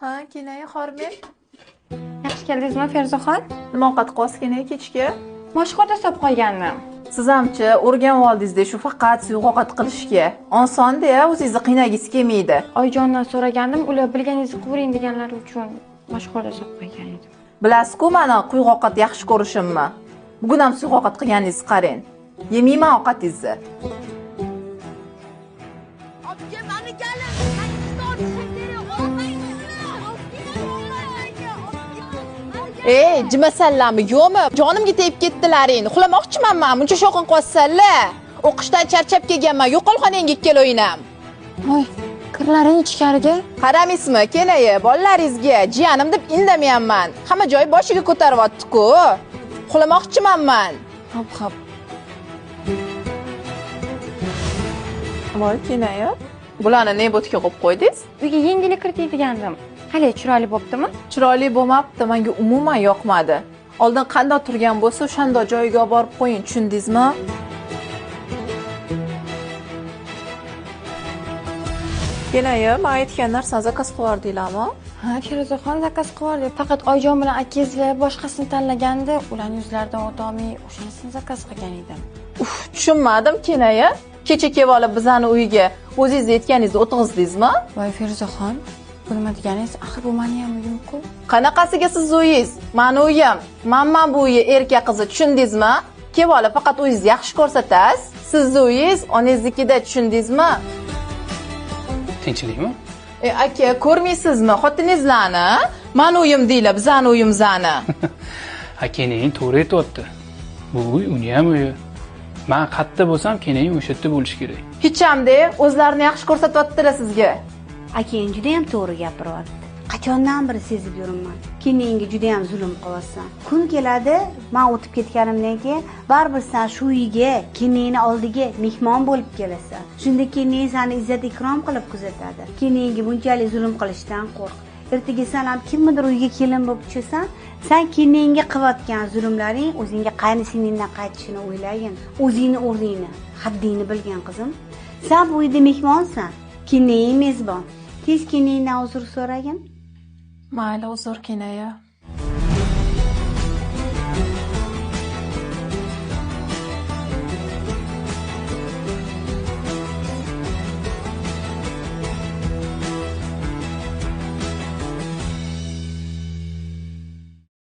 Ha, kenaya Xormen. Yaxshi keldingizmi, Ferzaxon? Nima ovqat qilyapsiz kenaya kechga? Moshxo'rda solib qo'ygandim. Siz hamchi o'rganib oldingizda shu faqat suyuq ovqat qilishga. Osonda-ya, o'zingizni qiynagingiz kelmaydi. Oyijondan so'ragandim, ular bilganingizni qilvering deganlari uchun moshxo'rda solib qo'ygan edim. Bilasiz-ku mani quyuq ovqat yaxshi ko'rishimni. Bugun ham suyuq ovqat qilganingizni qarang. Yemayman ovqatingizni. Obga mani kelin, mani Ey, jimasanlarmi, yo'qmi? Jonimga tegib ketdilaring. Uxlamoqchiman men, buncha shovqin qilyapsanlar. O'qishdan charchab kelganman, yo'qol xonangga ikkaloving. Voy, kirlaring ichkariga. Qaramaysizmi, kenaya, bolalaringizga jiyanim deb indamayapman. Hamma joyi boshiga ko'taryapti-ku. Uxlamoqchiman men. Hop, hop. Voy, kenaya, bularni ne bo'tga qo'yib qo'ydingiz? Uyga yengillik kiritay degandim. Hali chiroyli bo'ptimi? Chiroyli bo'lmabdi, menga umuman yoqmadi. Oldin qanday turgan bo'lsa, o'shanda joyiga olib borib qo'ying, tushundingizmi? Kenaya, men aytgan narsani zakaz qilib yubordinglarmi? Ha, Feruzaxon zakaz qilib yubordi. Faqat Oyijon bilan akangizlar boshqasini tanlaganda, ularning yuzlaridan o'tolmay o'shanisini zakaz qilgan edim. Uf, tushunmadim, kenaya. Kecha kelib olib bizani uyga o'zingiz aytganingizni o'tqizdingizmi? Voy Feruzaxon, bu nima deganingiz? Axir bu meni ham uyim-ku. Qanaqasiga siz uyingiz? Mani uyim. Manman bu uyi erka qizi, tushundingizmi? Kelib olib faqat o'zingizni yaxshi ko'rsatasiz. Sizni uyingiz onangiznikida, tushundingizmi? Tinchlikmi? Aka, ko'rmaysizmi xotiningizlarni? Mani uyim deylar, bizani uyimizni. Ha, keling, to'g'ri aytyapti. Bu uy uni ham uyi. Men qayerda bo'lsam, keling o'sha yerda bo'lishi kerak. Hech hamda o'zlarini yaxshi ko'rsatyaptilar sizga. Akang juda ham to'g'ri gapiryapti. Qachondan beri sezib yuribman. Keningga juda ham zulm qilyapsan. Kun keladi, men o'tib ketganimdan keyin baribir sen shu uyga, keningni oldiga mehmon bo'lib kelasan. Shunda kening seni izzat ikrom qilib kuzatadi. Keningga bunchalik zulm qilishdan qo'rq. Ertaga sen ham kimnidir uyga kelin bo'lib tushasan, sen keningga qilayotgan zulmlaring o'zingga qaynisiningdan qaytishini o'ylagin. O'zingni o'rningni, haddingni bilgin qizim. Sen bu uyda mehmonsan, kening mezbon. Tez keningdan uzr so'ragin. Mayli, uzr kenaya.